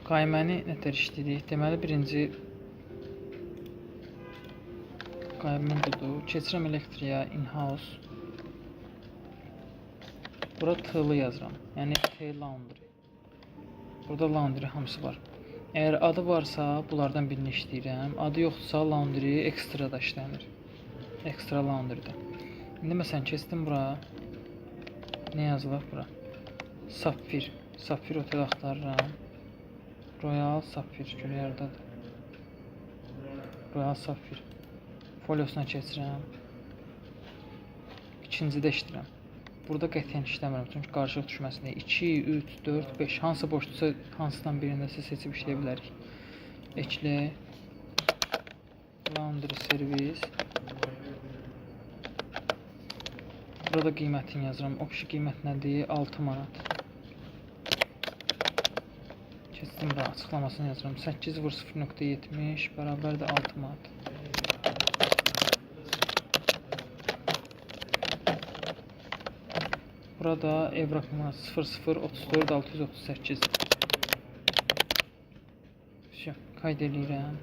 Qayməni nətər işləyirik? Deməli, birinci qaymə budur. Keçirəm elektriyə in-house. Bura TL yazıram. Yəni T laundry. Burada laundry hamısı var. Əgər adı varsa, bunlardan birini işləyirəm. Adı yoxdursa, laundry ekstra da işlənir. Ekstra laundry'də. İndi məsələn keçdim bura. Nə yazılır bura? Safir. Safir otel axtarıram. Royal Safir görə hardadır. Royal Safir. Foliosuna keçirəm. İkincidə işləyirəm. Burada qətiyyən işləmirəm, çünki qarışıq düşməsin deyə. 2, 3, 4, 5 hansı boşdursa, hansından birindəsə seçib işləyə bilərik. Ekle. Laundry servis. Burada qiymətini yazıram. O kişi qiymət nədir? 6 manat. Keçdim bura, açıqlamasını yazıram. 8 vur 0.70 bərabərdir 6 manat. Burada evraq nümarəsi 00 34 638. Vəsə, qayd eləyirəm.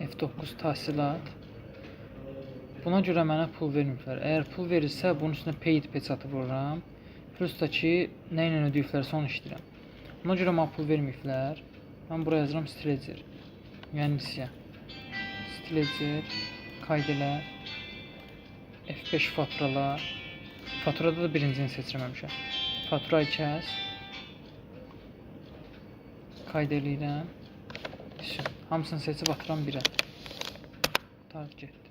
F9 tasilat. Buna görə mənə pul verməyiblər. Əgər pul verilsə, bunun üstünə paid peçatı vururam. Plus da ki, nə ilə ödəyiblərsə onu işləyirəm. Buna görə mənə pul verməyiblər. Mən bura yazıram Stledger. Yəni siyah. Stledger, qayd elə. F5 faturalar. Faturada da birincini seçirəm həmişə. Faturayı kəs. Qayd eləyirəm. Vəsə, hamısını seçib atıram birə. Qurtardı getdi.